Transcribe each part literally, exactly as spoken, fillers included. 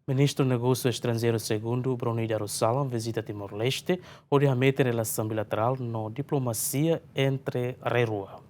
Ministru Negósiu Estranjeiru segundu, Bruni Darussalam, vizita Timor-Leste, hodi hametin relasaun bilaterál no diplomasia entre rai rua.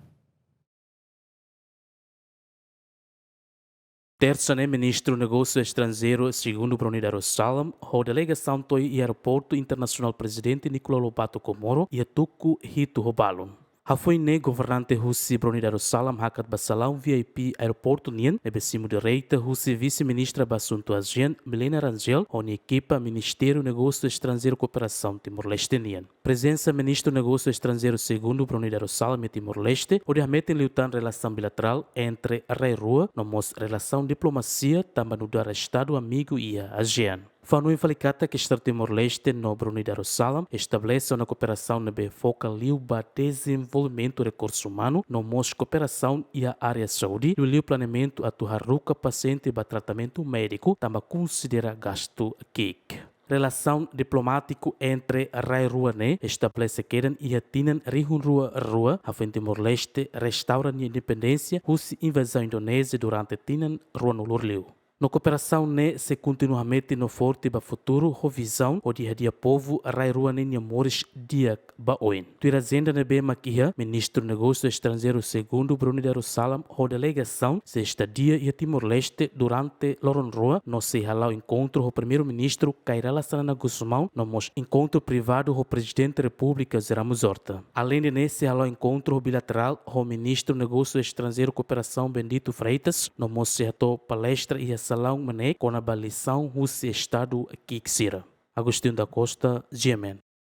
Tersa ne'e, Ministru Negósiu Estranjeiru segundu, Bruni Darussalam, ho delegasaun to'o iha Aeroportu Internasionál Prezidente Nicolau Lobato Comoro, iha tuku hitu ho balun. Hafoin ne'e, governante husi Bruni Darussalam hakat ba salaun V I P aeroportu nian, ne'ebé simu direita husi Vise-Ministra ba Asuntu ASEAN, Milena Rangel, ho nia ekipa Ministériu Negósiu Estranjeiru Kooperasaun Timor-Leste nian. Prezensa Ministru Negósiu Estranjeiru segundu, Bruni Darussalam, iha Timor-Leste, hodi hametin liután relasaun bilaterál entre rai rua, no mós relasaun diplomasia tanba nu'udar estadu amigu iha ASEAN. Fó-hanoin fali katak estadu Timor-Leste no Bruni Darussalam estabelese ona kooperasaun ne'ebé foka liu ba dezenvolvimentu rekursu umanu, no mós kooperasaun iha área saúde, liuliu planeamentu atu haruka pasiente ba tratamentu médiku, tanba konsidera gastu ki'ik. Relasaun diplomátiku entre rai rua ne'e estabelese kedan iha tinan rihun rua rua, hafoin Timor-Leste restaura nia independénsia husi invazaun Indonézia durante tinan ruanulu liu. No kooperasaun ne'e sei kontinua hametin no forte ba futuru ho vizaun hodi hadi'a povu rai rua ne'e nia moris di'ak ba oin. Tuir ajenda ne'ebé mak iha, Ministru Negósiu Estranjeiru segundu, Bruni Darussalam, ho delegasaun sei estadia iha Timor-Leste durante loron rua, no sei hala'o enkontru ho Primeiru-Ministru Kay Rala Xanana Gusmão, no mós enkontru privadu ho Prezidente Repúblika José Ramos Horta. Aleinde ne'e, sei hala'o enkontru bilaterál ho Ministru Negósiu Estranjeiru Kooperasaun Bendito Freitas, no mós sei hato'o palestra iha salaun MNEK kona-ba lisaun husi estadu ki'ik sira. Agostinho da Costa, G M N.